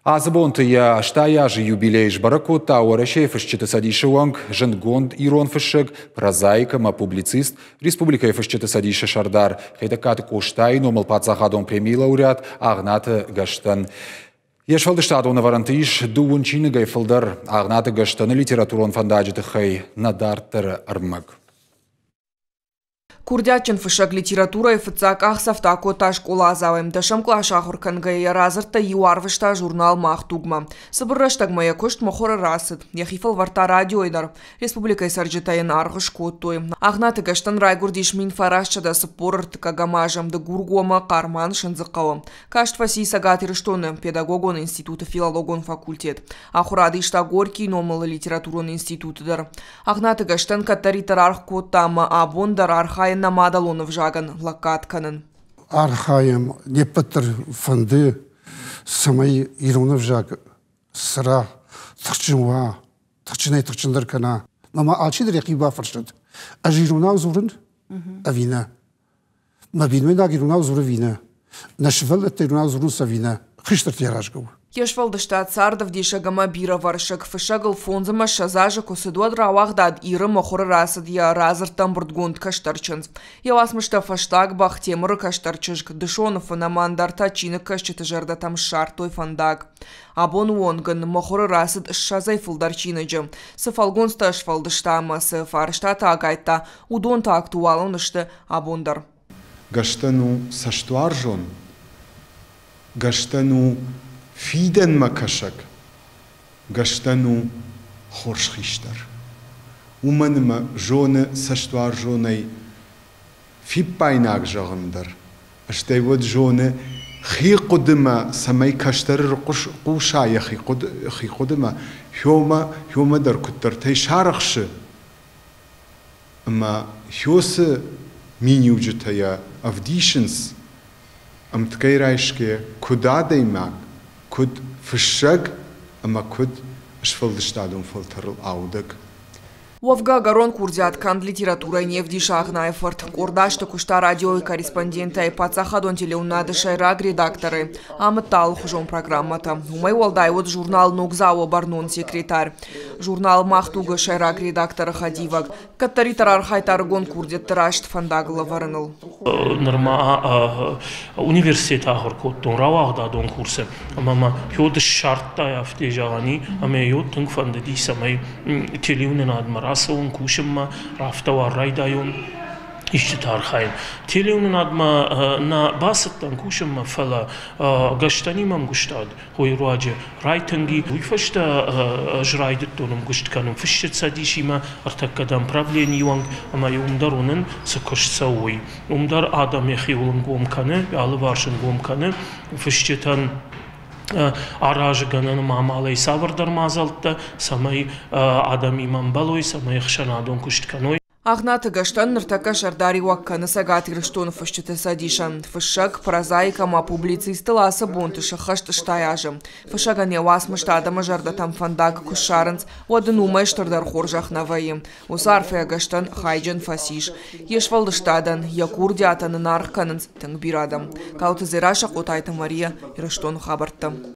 Ацы бонты йӕ 80 азы юбилей сбӕрӕг кодта Уӕрӕсейы фысджыты цӕдисы уӕнг, зындгонд ирон фыссӕг, прозаик ӕмӕ публицист, Республикӕйы фысджыты цӕдисы сӕрдар Хетӕгкаты Къостайы номыл паддзахадон премийы лауреат Агънаты Гӕстӕн. Йе сфӕлдыстадон ӕвӕрӕнты ис дыууын чиныгӕй фылдӕр. Агънаты Гӕстӕны литературон фӕндаджы тыххӕй нӕ дарддӕры ӕрмӕг. Курдиатджын фыссӕг литературӕйы фыццаг къахдзӕфтӕ акодта скъоладзауӕй. Дӕсӕм къласы ахуыр кӕнгӕйӕ йӕ радзырдтӕ иу арвыста журнал «Мах дуг-мӕ». Цыбыр рӕстӕгмӕ йӕ куыст мыхуыры рацыд. Йӕхи фӕлвӕрдта радиойы дӕр. Республикӕйы цӕрджытӕ йын аргъ скодтой. Агънаты Гӕстӕн райгуырдис 1943 азы Дыгургомы Хъарман Сындзыхъӕуы. Каст фӕци Цӕгат Ирыстоны педагогон институты филологон факультет. Ахуырад иста Горькийы номыл литературон институты дӕр. Агънаты Гӕстӕн кӕддӕриддӕр аргъ кодта ӕмӕ абон дӕр архайы нӕ мадӕлон ӕвзагӕн лӕггад кӕнын. Архайӕм, не ппӕт дӕр фӕнды, цӕмӕй ирон ӕвзаг цӕра, тыхджын уа, тыхджынӕй-тыхджындӕр кӕна. Мӕ алчидӕр йӕхи бафӕрсӕд, ӕз иронау дзурын ӕви нӕ? Мӕ бинойнаг иронау дзуры ӕви нӕ? Нӕ сывӕллӕттӕ иронау дзурынц ӕви нӕ? Хистӕрты аразгӕ у. Йе сфӕлдыстад цардӕвдисӕг ӕмӕ бирӕвӕрсыг фыссӕгыл 25 азы куы цыд, уӕд рауагъдад Иры мыхуыры рацыд йӕ радзырдтӕ ӕмбырдгонд кӕстӕр чындз. Йӕ уацмыстӕ фӕстаг Бахтемыры кӕстӕр чызг Дысоны фын ӕмӕ ӕндӕртӕ чиныгкӕсджыты зӕрдӕтӕм ссардтой фӕндаг. Абоны онг ын мыхуыры рацыд ссӕдзӕй фылдӕр чиныджы. Цы фӕлгонцтӕ сфӕлдыста ӕмӕ цы фарстатӕ агайдта, уыдон та актуалон сты абон дӕр. Гӕстӕн у цӕстуарзон, Гӕстӕн у фидӕнмӕ кӕсӕг, Гӕстӕн у хорз хистӕр. Уымӕн ӕмӕ зоны цӕстуарзонӕй фиппаинаг зӕгъын дӕр, стӕй уӕд зоны хи хъуыдымӕ, цӕмӕй кӕстӕры хъуса йӕхи хъуыдымӕ, хёмӕ дӕр куыддӕртӕй сарӕхсы ӕмӕ хёсы миниуджытӕ йӕ ӕвдисынц, ӕмткӕй райсгӕ куыд адӕймаг, куыд фыссӕг ӕмӕ куыд сфӕлдыстадон фӕлтӕрыл аудӕг. Уӕвгӕ, ӕгӕрон курдиат канд литературӕйы не вдисы Агънайы фырт. Къорд азты куыста радиойы корреспондентӕй, паддзахадон телеуынынады сӕйраг редакторӕй, амыдта алыхуызон программӕтӕ. Уымӕй уӕлдай уыд журнал «Ногдзау-ы» бӕрнон секретарь, журнал «Мах дуг-ы» сӕйраг редакторы хӕдивӕг. Кӕддӕриддӕр архайдта ӕрыгон курдиӕтты раст фӕндагыл ӕвӕрыныл. Нырма университеты ахуыр кодтон рауагъдадон курсы ӕмӕ мӕ йод ссардта афтӕ зӕгъӕн и, ӕмӕ йод тынг фӕндыди, цӕмӕй телеуынынадмӕ рацӕуон кусынмӕ, рафтауа райдайон истытӕ архайын. Телеуынынадмӕ нӕ бацыдтӕн кусынмӕ, фӕлӕ гӕстӕнимӕ ӕмгуыстад уый руаджы райтынг и. Уый фӕстӕ ӕз райдыдтон ӕмгуыст кӕнын фысджыты цӕдисимӕ, ӕртӕккӕ дӕм правленийы уӕнг, ӕмӕ уым дӕр уынын, цы куыст цӕуы, уый. Уым дӕр адӕм йӕхиуыл ӕнгом кӕны, алыварс ӕнгом кӕны фысджытӕн аразы гӕнӕн ӕмӕ амалӕй цавӕрдӕр мадзӕлттӕ, цӕмӕй адӕмимӕ ӕмбӕлой, цӕмӕй ӕхсӕнадон куыст кӕной. Агънаты Гӕстӕн ныртӕккӕ сӕрдариуӕг кӕны Цӕгат Ирыстоны фысджыты цӕдисӕн. Фыссӕг, прозаик ӕмӕ публицистыл ацы бонты сӕххӕст 80 азы. Фыссӕгӕн йӕ уацмыстӕ адӕмы зӕрдӕтӕм фӕндаг куы ссарынц, уӕд ын уымӕй стырдӕр хорзӕх нӕ вӕййы. Уыцы арфӕйӕ Гӕстӕн хайджын фӕцис. Йе сфӕлдыстадӕн, йӕ курдиатӕн ын аргъ кӕнынц тынг бирӕ адӕм. Калоты Дзерассӕ, Хъотайты Мария, Ирыстоны хабӕрттӕ.